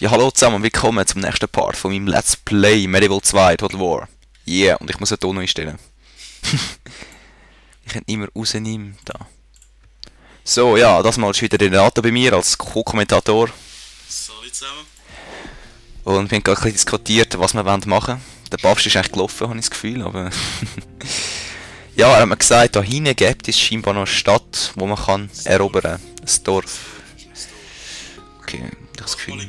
Ja, hallo zusammen und willkommen zum nächsten Part von meinem Let's Play Medieval 2 Total War. Yeah, und ich muss einen Ton einstellen. Ich kann immer rausnehmen, da. So, ja, das mal ist wieder Renato bei mir als Co-Kommentator. Salut zusammen. Und wir haben gerade ein bisschen diskutiert, was wir machen wollen. Der Papst ist eigentlich gelaufen, habe ich das Gefühl, aber... Ja, er hat mir gesagt, da hinten gibt es scheinbar noch eine Stadt, wo man kann erobern kann. Ein Dorf. Okay, das Gefühl...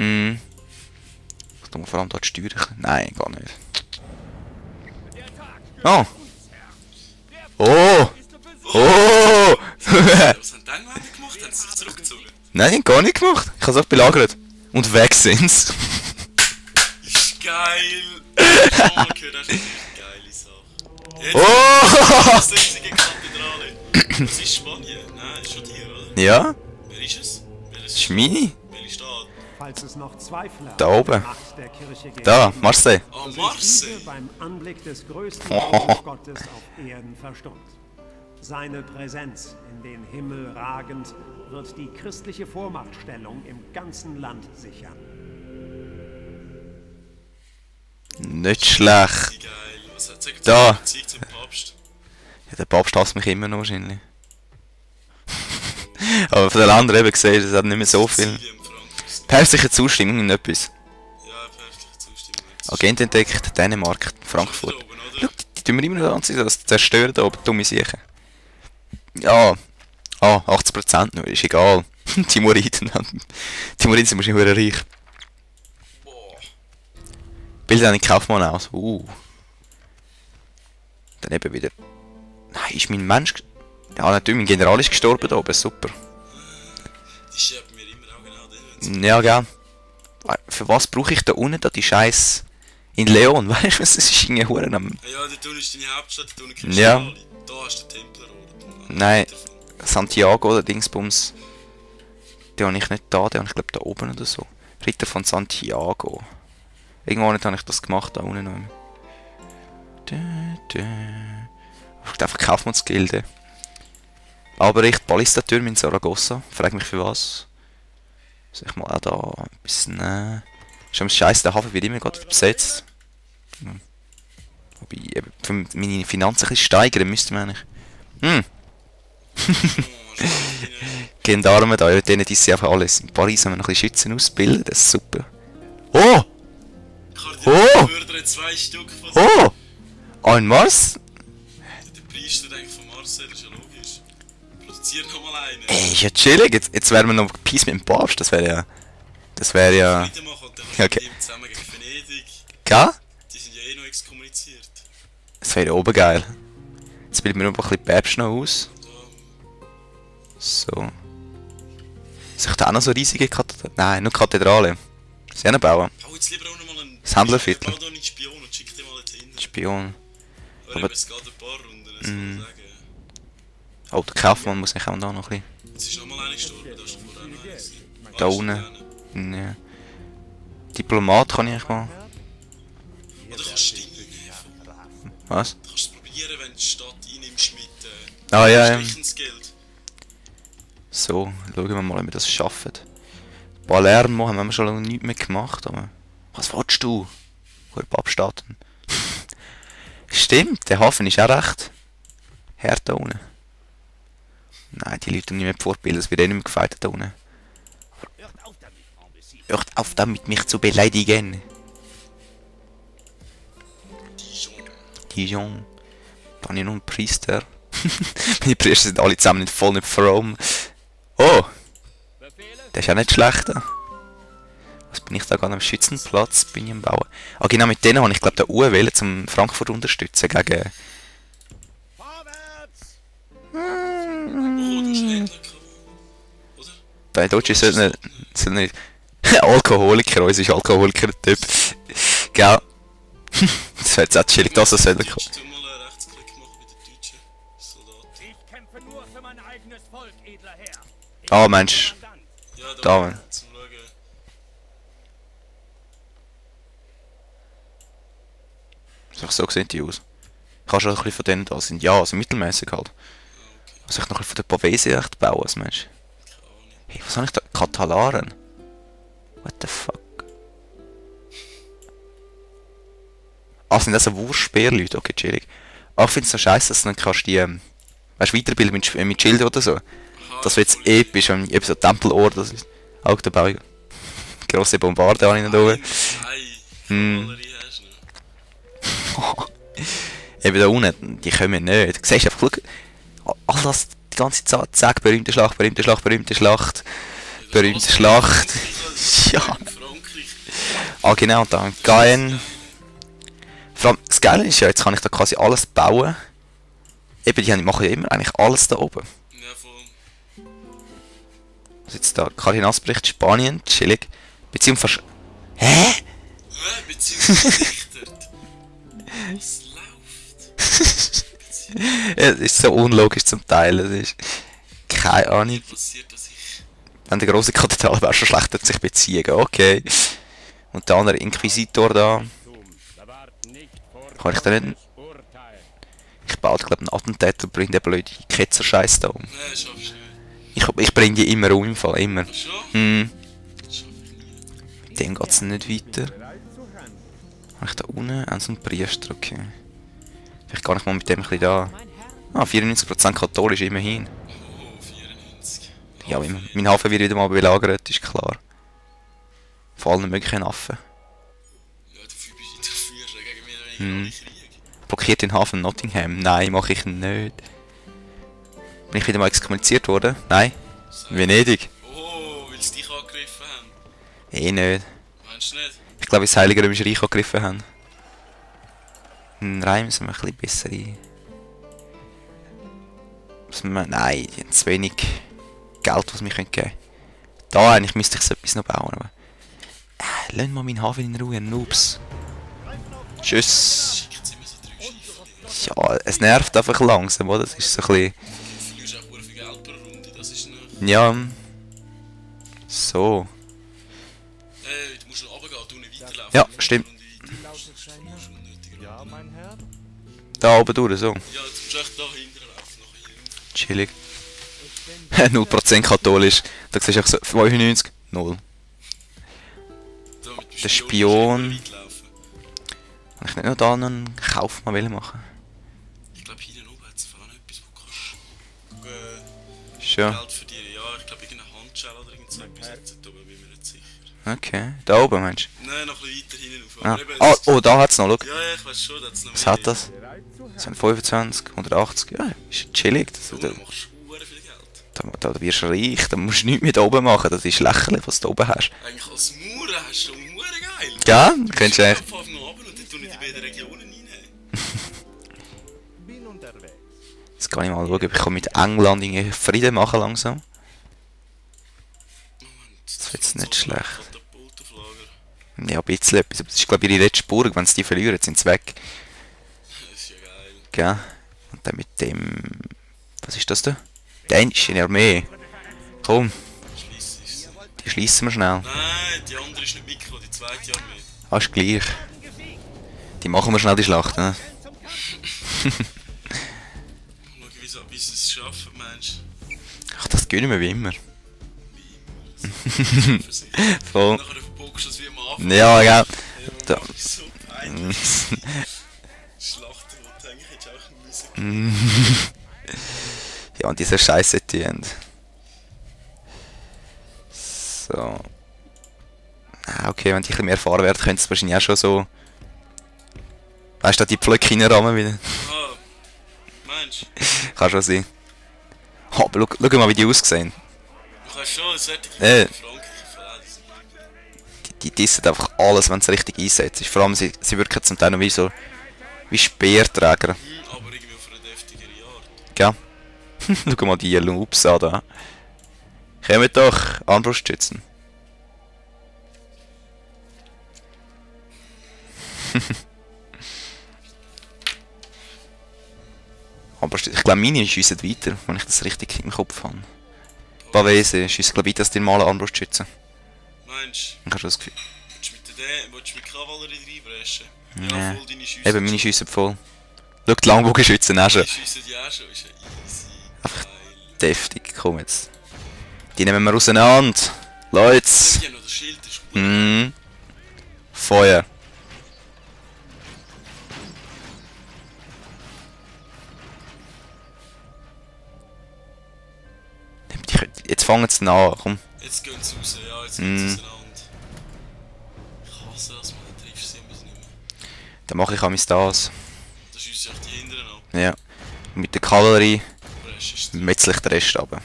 Ich tu mal vor allem dort steuern. Nein, gar nicht. Oh! Oh! Oh! Was haben die Engländer gemacht? Haben sie sich zurückgezogen? Nein, gar nicht gemacht. Ich habe es auch belagert. Und weg sind's. Ist geil! Ich hab schon mal gehört, das ist eine geile Sache. Jetzt Oh! das riesige Kathedrale. Das ist Spanien? Nein, ist schon hier, oder? Ja, Wer ist es? das ist meine. Welche Stadt? Falls es noch Zweifler Da oben. an der Macht der Kirche gibt, Da, Marseille. Ah, so sind Marseille! diese beim Anblick des größten Oh. Gottes auf Erden verstummt. Seine Präsenz in den Himmel ragend wird die christliche Vormachtstellung im ganzen Land sichern. Nicht schlecht. Wie geil. Was hat sagt Da. die Beziehung zum Papst? Ja, der Papst hasst mich immer noch wahrscheinlich. Aber von den anderen eben gesehen, es hat nicht mehr so viel. Sizilien, Frankreich. Päpstliche Zustimmung in etwas. Ja, päpstliche Zustimmung. Agent entdeckt, Dänemark, Frankfurt. Da oben, Schau, oder? die tun wir immer noch anziehen, das zerstören da oben, dumme Siechen. Ja. Ah, 80% nur, ist egal. Timuriden. Timuriden sind wahrscheinlich sehr reich. Boah. Bildet einen Kaufmann aus. Dann eben wieder. Nein, ist mein Mensch... Ja, natürlich, mein General ist gestorben da oben, super. Die scherben mir immer auch genau den, wenn sie... Ja, gell. Für was brauche ich da unten da die Scheiß in Leon? Weißt du, was ist irgendwie Huren am... Ja, dort unten ist deine Hauptstadt, dort unten kennst Ja. du alle. Da hast du den Templerorden. Nein. Santiago oder Dingsbums. Den habe ich nicht da, den habe ich glaube da oben oder so. Ritter von Santiago. Irgendwo nicht habe ich das gemacht, da unten noch. Ich einfach Kaufmannsgilde. Aber ich Ballistatürm in Saragossa. Frag mich für was. Soll ich mal auch da ein bisschen... Schon scheiße, der Hafen wird immer gerade besetzt. Wobei, eben, für meine Finanzen ein bisschen steigern müsste man eigentlich. Gendarme da, ja, denen ist einfach alles. In Paris haben wir noch ein bisschen Schützen ausbilden, das ist super. Oh! Ich habe Oh! dir fördere 2 Stück von Oh! Ein Mars? Der Priester denkt von Marcel, ist ja logisch. Produzier nochmal einen. Ey, ist ja chillig, jetzt wären wir noch Peace mit dem Papst, das wäre ja... Das wäre ja... Weitermachen und dann kannst Ja, du okay. mit ihm zusammen gegen Venedig. Gell? Die sind ja eh noch exkommuniziert. Das wäre oben geil. Jetzt bilden wir noch ein bisschen Päpst noch aus. So. Soll ich da auch noch so riesige Kathedrale? Nein, nur Kathedrale. Sie noch bauen. Hau jetzt lieber auch nochmal einen... Das Händlerviertel. Bau da einen Spion und schick den mal dorthin. Spion. Aber aber- eben, es geht ein paar Runden, das kann ich sagen. Oh, der Kaufmann muss ich auch da noch ein Jetzt ist nochmal einer gestorben, da ist noch vorher noch einer gewesen. Da Ah, ist unten. noch einer. bisschen... Ja. Diplomat kann ich mal... Oder kannst du Dinge nehmen. Was? Du kannst es probieren, wenn du die Stadt einnimmst mit Ah ja, Strichensgeld. So, schauen wir mal, ob wir das schaffen. Palermo haben wir schon lange nichts mehr gemacht, aber... Was willst du? Gut abstatten. Stimmt, der Hafen ist auch recht... hart da unten. Nein, die Leute nicht mehr vorbilden, es wird eh nicht mehr gefeitet da unten. Hört auf damit, mich zu beleidigen. Dijon. Dijon. Da habe ich noch einen Priester. Meine Priester sind alle zusammen nicht voll nicht fromm. Oh! Der ist auch nicht schlecht. Was bin ich da gerade am Schützenplatz? Bin ich am Bauen? Ah genau, mit denen habe ich glaube der Uwe wählen, zum Frankfurt unterstützen gegen... Oh, du hast Händler gehabt. Oder? Der Deutsche sollte nicht... Alkoholiker, uns ist Alkoholiker der Typ. Gell? Das wäre jetzt auch chillig, dass er sollte kommen. Du mal einen Rechtsklick machen mit den deutschen Soldaten. Ich kämpfe nur für mein eigenes Volk, edler Herr. Ah, Mensch. Ja, Da, da Mann. zum Schauen. So sehen die aus. Kannst du auch ein bisschen von denen da sind? Ja, also mittelmäßig halt. Also ich noch ein bisschen von der Pavese echt bauen als Mensch. Hey, was habe ich da? Katalaren? What the fuck? Ah, sind das so Wurstbärleute? Okay, chillig. Ah, ich find's so scheiße, dass du dann kannst die, weißt, weiterbilden mit Schilder oder so. Das wird jetzt episch, wenn eben so Tempelort, das ist auch der Bau. Grosse Bombarde an ihnen oben. Nein, Eben da unten, die kommen nicht. Du siehst einfach, schau, all das, die ganze Zeit, zack, berühmte Schlacht, berühmte Schlacht, berühmte Schlacht, berühmte Schlacht. Ja. Frankreich. Ah genau, und dann Gaen. Vor allem, das Geile ist ja, jetzt kann ich da quasi alles bauen. Eben, die machen ja immer eigentlich alles da oben. Ja, voll. Also jetzt da, Cardinalsbericht, Spanien, chillig. Beziehung fast... Hä? Beziehungsgesichtert. Was läuft? Ja, das ist so unlogisch zum Teil, das ist... Keine Ahnung. Passiert, dass ich... Wenn der grosse Kathedrale wäre schon schlecht, hat sich beziehen, okay. Und der andere Inquisitor da. Kann ich da nicht... Ich baue, glaube einen Attentäter und bringe den blöden Ketzer-Scheiß da um. Nein, schaffst du nicht. Ich bringe die immer um, im Fall, immer. Schon? Hm. Schaff ich nie. Mit dem geht es nicht weiter. Habe ich da unten auch so einen Priester, okay. Vielleicht kann ich mal mit dem ein bisschen da... Ah, 94% katholisch, immerhin. Oh, 94. Ja, mein Hafen wird wieder mal belagert, ist klar. Vor allem möglichen Affen. Ja, dafür bist du dafür, gegen mich noch nicht Krieg. Blockiert den Hafen Nottingham? Nein, mache ich nicht. Bin ich wieder mal exkommuniziert worden? Nein. Venedig? Oh, weil sie dich angegriffen haben. Eh nicht. Meinst du nicht? Ich glaube, das Heilige Römische Reich angegriffen haben. Nein, müssen wir ein bisschen besser ein. Nein, die haben zu wenig Geld, was wir geben können. Da eigentlich müsste ich so etwas noch bauen, aber... lass mal meinen Hafen in Ruhe, Noobs. Tschüss. Schickt sie immer so 3 Schiffe. Ja, es nervt einfach langsam, oder? Das ist so ein bisschen... Du verlierst auch sehr viel Geld pro Runde, das ist noch... Ja. So. Du musst noch runtergehen, du nicht weiterlaufen. Ja, stimmt. Ja, mein Herr. Da oben durch, so. Ja, jetzt musst du echt da hinten laufen, nachher hier. Chillig. 0% katholisch. Da siehst du einfach so 95. 0. Da mit dem Der Spion. musst du weiterlaufen. Kann ich nicht noch da einen Kauf mal machen? Ich glaube, hier oben hat es vor allem etwas, wo du kannst... Schon. Geld verdienen. Ja, ich glaube, irgendeine Handschelle oder irgend so etwas hat es da oben, bin mir nicht sicher. Okay. Da oben, meinst Nein, noch ein bisschen weiter hinten rauf. du? Ah. Aber eben, Ah, es- oh, da hat's noch, schau. Ja, ja, ich weiß schon, da hat es noch Was mehr. hat das? Das sind 25, 180. Ja, ist chillig. Das, Da da, oben machst du sehr viel Geld. da wirst du reich. Da musst du nichts mit oben machen. Das ist lächerlich, was du oben hast. Eigentlich als Maurer hast du schon sehr geil. Ja, könntest du eigentlich... Ich fahre noch runter und dann tue ich die beiden Regionen rein. Bin unterwegs. Jetzt kann ich mal schauen, ob ich mit England irgendwie Frieden machen langsam. Das wird's nicht schlecht. Katapult auf Lager. Ja, ein bisschen etwas. Aber das ist, glaube ich, ihre letzte Burg. Wenn sie die verlieren, sind sie weg. Das ist ja geil. Gell? Und dann mit dem... Was ist das da? Dänische Armee. Komm, Schliess ist. die schließen wir schnell. Nein, die andere ist nicht mitgekommen, die zweite Armee. Ah, ist gleich. Die machen wir schnell, die Schlacht, ne? Schauen, wie sie es schaffen, meinst Ach, das gönnen wir wie immer. du? Für sich. Voll. Nachher verbockst du es wie am Anfang. Ja, gell? Ja, Da. das ist so peinlich. Schlachten, die du eigentlich hättest auch müssen. Ja, und diese Scheiße, die End. So. Ah, okay, wenn die ein bisschen mehr erfahren werden, könnte es wahrscheinlich auch schon so... Weißt du, die Pflöcke reinrahmen wieder? Ah, meinst du? Kann schon sein. Oh, aber schau mal, wie die aussehen. Du kannst schon eine solche Äh. Frankreich verleiden. Die dissen einfach alles, wenn es richtig einsetzt. Vor allem, sie wirken zum Teil noch wie so... Wie Speerträger. Aber irgendwie auf eine deftigere Art. Gell? Schau mal die Loops an da. Kommt doch, Armbrustschützen. Aber ich glaube, meine schiessen weiter, wenn ich das richtig im Kopf habe. Pavese schiessen, glaube ich, weiter als die normalen Armbrustschützen. Meinst Ich habe schon das Gefühl. willst du mit Kavallerie reinbrechen? Nee. Ja, voll deine Schüsse. Eben, meine schiessen voll. Schau, die Langbogenschützen auch schon. Die schiessen die auch schon, ist ja easy. Einfach Geil. deftig, komm jetzt. Die nehmen wir auseinander. Leute. Ja, noch das Schild ist Mhm. Feuer. Jetzt fangen sie an, komm. Jetzt gehen sie raus, ja, jetzt gehen sie auseinander. Ich hasse das, man triffst sie immer nicht mehr. Dann mache ich das. Da schießt sich die hinteren ab. Ja. Mit der Kavallerie Der Rest ist metzle ich den Rest runter.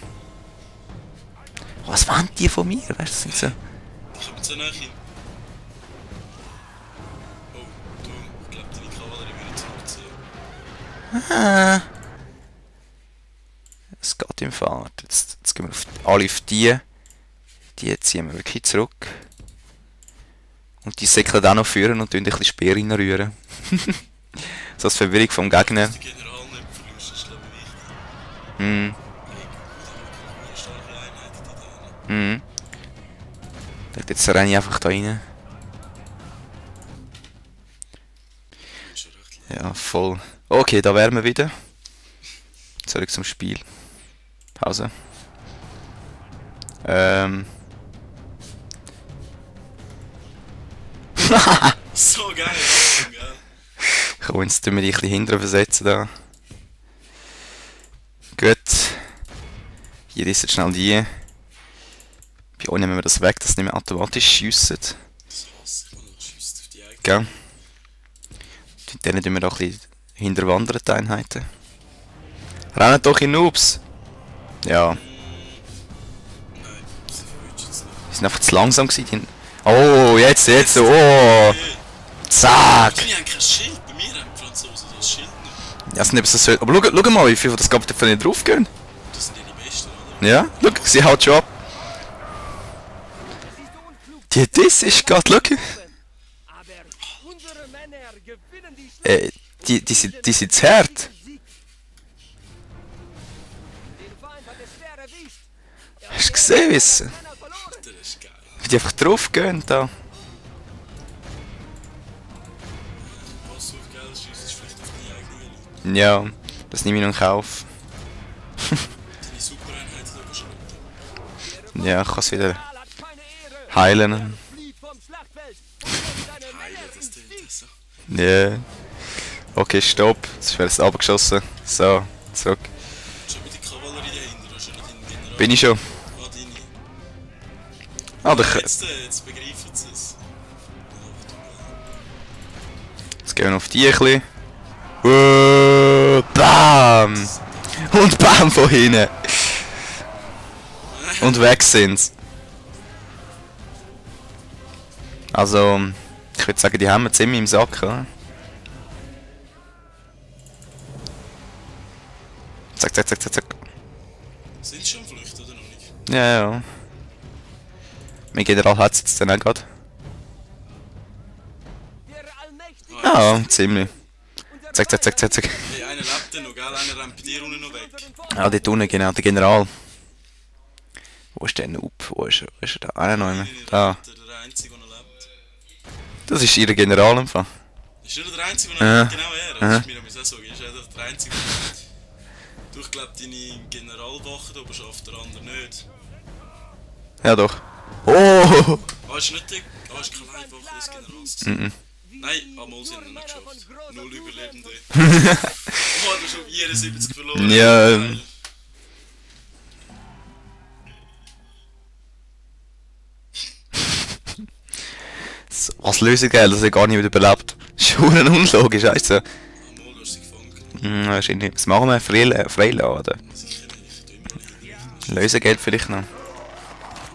Was wollen die von mir? Weißt du, das sind so... Die kommen so nah hin. Oh, du, ich glaube, deine Kavallerie würde zurückziehen. Ah. Es geht im Fall. Jetzt gehen wir alle auf die. Die ziehen wir wirklich zurück. Und die säckeln auch noch führen und tun ein bisschen Speer reinrühren. So als Verwirrung vom Gegner. Der General nicht verlust, das ist glaube ich wichtig. Mhm. Eine starke Einheit die da. Mhm. Jetzt renne ich einfach da rein. Schon recht lang. Ja, voll. Okay, da wären wir wieder. Zurück zum Spiel. Pause. So geil, ja, gell? Komm, jetzt tun wir die ein bisschen hinterher versetzen da. Gut. Hier ist jetzt schnell die. Bei euch nehmen wir das weg, dass sie nicht mehr automatisch schiessen. Das hasse ich, man schießt auf die eigene. Gell? Und dann tun wir auch ein bisschen hinterwandern, die Einheiten. Rennen doch in Noobs! Ja, Nein, sie verwünscht jetzt nicht. die sind einfach zu langsam gewesen. Oh, jetzt, oh! Zack! Die haben kein Schild, bei mir haben die Franzosen das Schild nicht. Ja, sind eben so. Aber schau mal, wie viel das Gab von ihnen draufgehen. Das sind ja die Besten, oder? Ja, schau, sie haut schon ab. Die Diss ist gerade, schau. Aber unsere Männer gewinnen die Die sind zu hart. Den Feind hat es schwer erwischt. Hast du gesehen, wie sie Männer verloren. Das ist geil. wie die einfach draufgehen da? Pass auf, gell, das schießt vielleicht auf die eigenen Leute. Ja, das nehme ich noch in Kauf. Deine Supereinheit hat aber schon. Ja, ich kann es wieder Karl hat keine Ehre. heilen. Flieht vom Schlachtfeld. Und seine Heile, Männer das ins tönt Sieg. so. Ja. Okay, stopp. Jetzt wird es abgeschossen. So, zurück. Schon mit der Kavallerie dahinter, hast du nicht den General? Bin ich schon. Ah, deine. Ah, da, Jetzt begreifen sie es. jetzt gehen wir auf die ein bisschen. Bam! Und bam von hinten. Und weg sind's. Also, ich würde sagen, die haben wir ziemlich im Sack, oder? Zack, zack, zack, zack, zack. Sind sie schon Flücht oder noch nicht? Ja, ja. Mein General hat's jetzt dann auch gerade. Der Allmächtige. Ja, ziemlich. Zack, zack, zack, zack, zack. Hey, einer lebt noch, gell? Einer rennt bei dir unten noch weg. Ja, dort unten, genau, der General. Wo ist der Noob? Wo ist er da? Ah, noch immer. Da. Der Einzige, der noch lebt. Das ist ihr General im Fall. Ist er der Einzige, der noch lebt? Genau er. Das ist mir am auch so. Ist er der Einzige, der lebt? Du, ich glaube, deine Generalwache da oben schafft der andere nicht. Ja, doch. Oh! Ah, ist nicht der... Ah, ist keine Leibwache des Generals. Mhm. Nein, einmal sind wir nicht geschafft. 0 Überlebende. Oh, du hast schon 74 verloren. Ja, Geil. So, was Lösegeld, dass er gar nicht wieder überlebt. Schon unlogisch, weißt du? Einmal, du hast sie gefangen. Wahrscheinlich. Was machen wir? Freiladen, oder? Sicher nicht. Ich tue immer noch hin. Lösegeld vielleicht noch.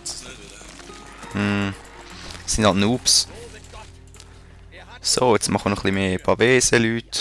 Das ist nicht wieder haben. Das sind halt Noobs. So, jetzt machen wir noch ein bisschen mehr Pavese, Leute.